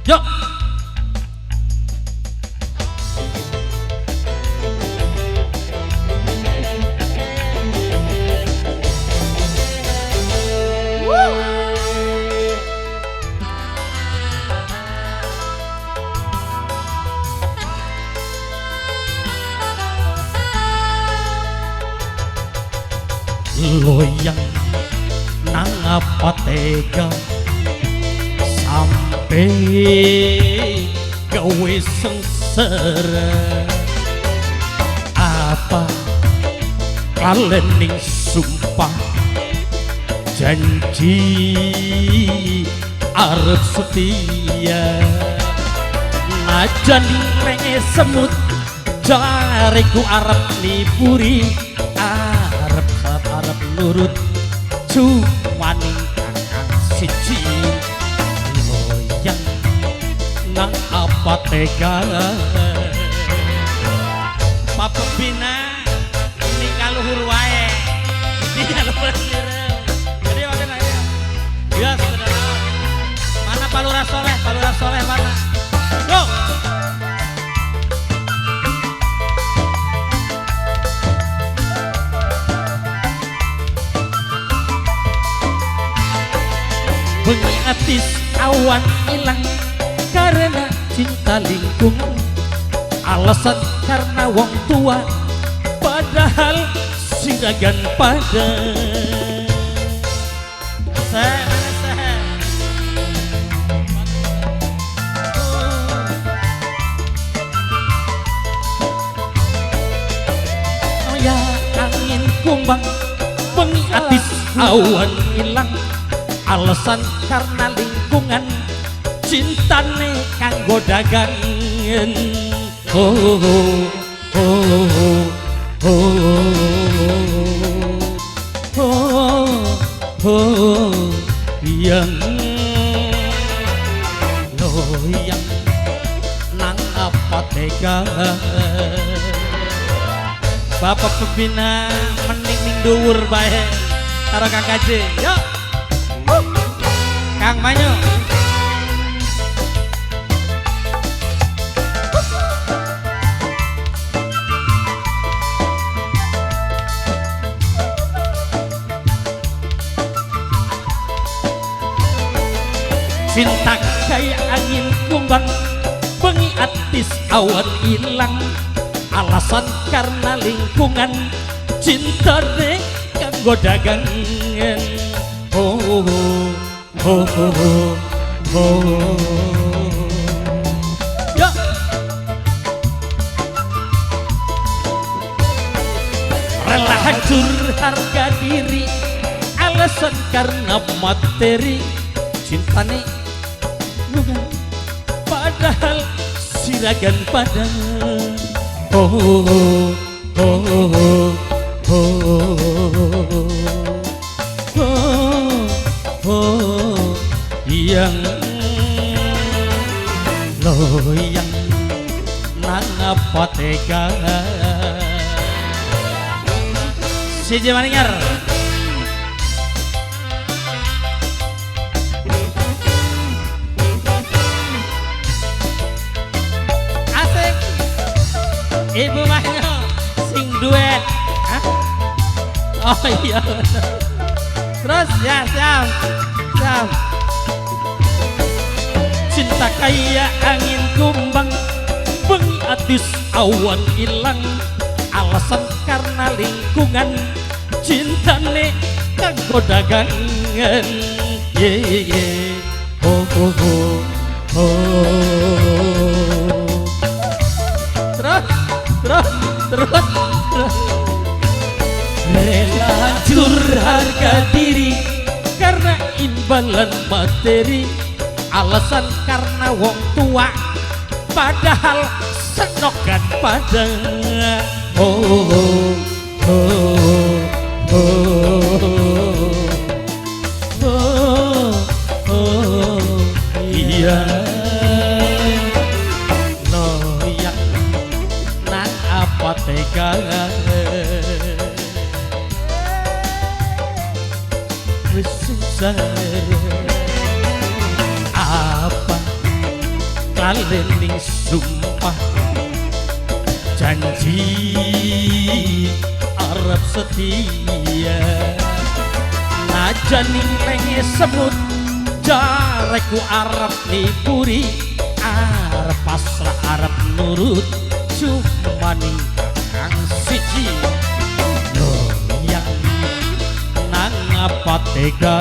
Yuk. Loyang nang apa tega sampe gawe sengsara, apa kalening sumpah janji arep setia, najan renge semut jariku arep niburi, arep arep nurut cuma ning kakang siji. Loyang nang apa tega. Pak Pembina ning kaluhur wae. Jadi makin aja. Ya saudara. Mana Pak Lurah Soleh? Pak Lurah Soleh mana? Go. Bengi atis awan ilang karena cinta lingkungan, alasan karena wong tua, padahal siragan pada. Oh ya angin kumbang, bengi atis awan ilang, alasan karena lingkungan, cintane kanggo dagangan. Oh oh oh oh oh oh yang loyang nang apa tega. Bapak Pembina mening ning dhuwur bae karo Kang Kaji. Yuk Kang Manyu. Cinta kayak angin kumbang, bengi atis awan ilang, alasan karena lingkungan, cinta deh kanggo dagangan. Oh oh oh oh oh. Ya. Rela hancur harga diri, alasan karena materi, cintane bukan, padahal siragan pada. Oh oh oh oh oh oh oh yang loyang nang apa tega. Siji maningar. Asik. Ibu Manyo sing duet. Hah? Oh iya. Terus ya siap. Siap. Cinta kayak angin kumbang, bengi atis awan ilang, alasan karena lingkungan, cintane kanggo dagangan. Ye ye oh oh oh oh. Terus terus terus terus. Rela hancur harga diri karena imbalan materi, alasan karena wong tua, padahal senokan pada. Oh oh oh oh oh oh iya. Loyang nang apa tega. Wis susah. Apa Lalening sumpah janji arep setia. Najan ning lenge semut jareku arep niburi, arep pasrah, arep nurut, cuma ning kang siji. Yang nang apa tega.